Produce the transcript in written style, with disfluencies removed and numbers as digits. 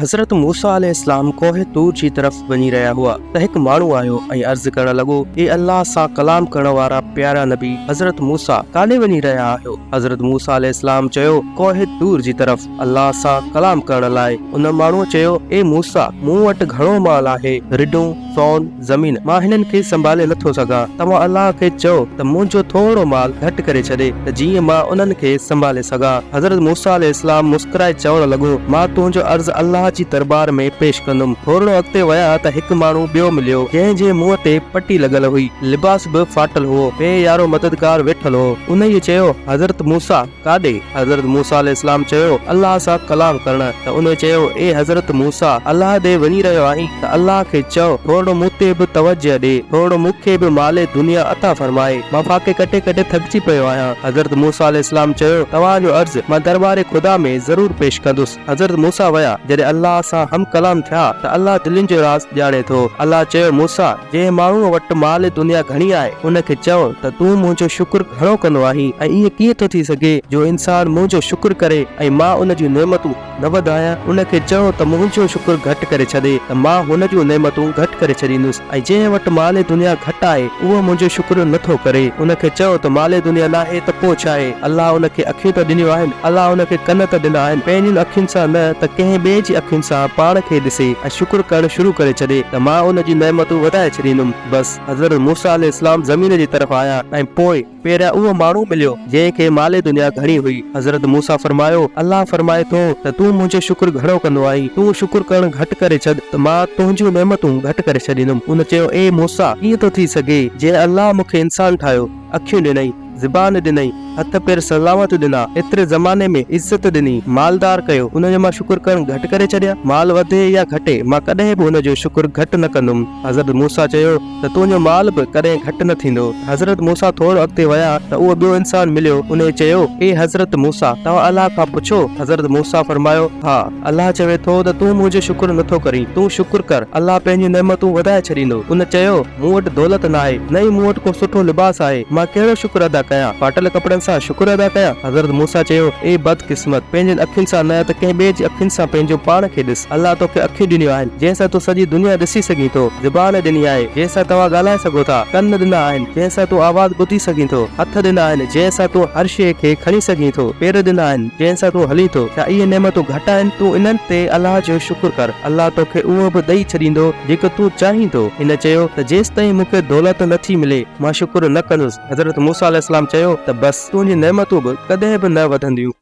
حضرت موسيٰ عليه السلام ڪوه طور جي طرف وڃي رهيا هئا ته هڪ ماڻهو آيو ۽ عرض ڪرڻ لڳو، اي الله سان ڪلام ڪرڻ وارا پيارا نبي حضرت موسيٰ! ڪاڏي وڃي رهيا آهيو؟ حضرت موسيٰ عليه السلام چيو، ڪوه طور جي طرف الله سان ڪلام ڪرڻ لاء. ان ماڻهوء چيو، اي موسيٰ! مون وٽ گهڻو مال آهي، رڍون، سون، زمين، مان هنن کي سنڀالي نه ٿو سگهان، توهان الله کي چئو ته منهنجو ٿورو مال گهٽ ڪري ڇڏي ته جيئن مان انهن کي سنڀالي سگهان. حضرت موسيٰ عليه السلام مسڪرائي چوڻ لڳو، مان تنهنجو عرض الله جي درٻار ۾ پيش ڪندم. ٿورڙو اڳتي ويا ته هڪ ماڻهو ٻيو مليو، جنهن جي منهن تي پٽي لڳل هئي، لباس به ڦاٽل هئو، بي يارو مددگار ويٺل هو. انهيء چيو، حضرت موسيٰ! ڪاڏي؟ حضرت موسيٰ عليه السلام چيو، الله سان ڪلام ڪرڻ. ته انهي چيو، اي حضرت موسيٰ! الله ڏي وڃي رهيو آهين ته الله کي چئو، ٿورڙو مون تي به توجه ڏي، ٿورڙو مون کي به مال دنيا عطا فرمائي، مان فاقي ڪٽي ڪٽي ٿڪجي پيو آهيان. حضرت موسيٰ عليه السلام چيو، توهان جو عرض مان درٻار خدا ۾ ضرور پيش ڪندس. حضرت موسيٰ ويا، جڏهن الله سان هم ڪلام ٿيا ته الله دلين جو راز ڄاڻي ٿو. الله چيو، موسيٰ! جنهن ماڻهوء وٽ مال دنيا گهڻي آهي، ان کي چئو ته تون منهنجو شڪر گهڻو ڪندو آهين ۽ ائين ڪيئن ٿو ٿي سگهي جو انسان منهنجو شڪر ڪري ۽ مان ان جون نعمتون نه وڌايان؟ ان کي چئو ته منهنجو شڪر گهٽ ڪري ڇڏي ته مان هن جون نعمتون گهٽ ڪري ڇڏيندس ۽ جنهن وٽ مال دنيا گهٽ آهي، اهو منهنجو شڪر نه ٿو ڪري. ان کي چئو ته مال دنيا ناهي ته پوء ڇاهي؟ الله ان کي اکيون ته ڏنيون آهن، الله ان کي ڪن ته ڏنا آهن، پنهنجين اکين سان نه ته ڪنهن ٻئي جي اکين سان پاڻ کي ڏسي ۽ شڪر ڪرڻ شروع ڪري ڇڏي ته مان ان جون نعمتون وڌائي ڇڏيندم. بس حضرت موسيٰ عليه السلام زمين جي طرف آيا ۽ پوء پهريان اهو ماڻهو مليو جنهن کي مال دنيا گهڻي هئي. حضرت موسيٰ فرمايو، الله فرمائي ٿو ته تون منهنجو شڪر گهڻو ڪندو آهين، تون شڪر ڪرڻ گهٽ ڪري ڇڏ ته مان تنهنجون نعمتون گهٽ ڪري ڇڏيندم. ان چيو، اي موسيٰ! ڪيئن ٿو ٿي سگهي، جنهن الله مون کي انسان ٺاهيو، اکيون ڏنئي، زبان ڏنئي، هٿ پير سلامت ڏنا، ايتري زماني ۾ عزت ڏني، مالدار ڪيو، ان جو مان شڪر ڪرڻ گهٽ ڪري ڇڏيان؟ مال وڌي يا گهٽي، مان ڪڏهن به ان جو شڪر گهٽ نه ڪندم. حضرت موسيٰ چيو ته تنهنجو مال به ڪڏهن گهٽ نه ٿيندو. حضرت موسيٰ ٿورو اڳتي ويا ته اهو ٻيو انسان مليو، انهيء چيو، اي حضرت موسيٰ! توهان الله کان پڇو؟ حضرت موسيٰ فرمايو، ها! الله چوي ٿو ته تون منهنجو شڪر نه ٿو ڪرين، تون شڪر ڪر، الله پنهنجون نعمتون وڌائي ڇڏيندو. ان چيو، مون وٽ دولت ناهي، نه ئي مون وٽ ڪو سٺو لباس آهي، مان ڪهڙو شڪر ادا ڪيان؟ ڦاٽل ڪپڙن سان شڪر ادا ڪيان؟ حضرت موسيٰ چيو، اي بدقسمت! پنهنجين اکين سان نه ته ڪنهن ٻئي جي اکين سان پنهنجو پاڻ کي ڏس. الله توکي اکيون ڏنيون آهن، جنهن سان تون سڄي دنيا ڏسي سگهين ٿو، زبان ڏني آهي، جنهن سان توهان ڳالهائي سگهو ٿا، ڪن ڏنا آهن، جنهن سان تون آواز ٻڌي سگهين ٿو، هٿ ڏنا آهن، جنهن سان تون هر شيء کي کڻي سگهين ٿو، پير ڏنا آهن، جنهن سان تون هلين ٿو، ڇا اهي نعمتون گهٽ آهن؟ تون انهن تي الله جو شڪر ڪر، الله توکي اهو به ڏئي ڇڏيندو، جيڪو تون چاهين ٿو. هن چيو ته جيستائين مون کي دولت نه ٿي ملي، مان شڪر نه ڪندس. حضرت موسيٰ عليه السلام چيو ته بس، تنهنجون نعمتون به ڪڏهن به نه وڌنديون.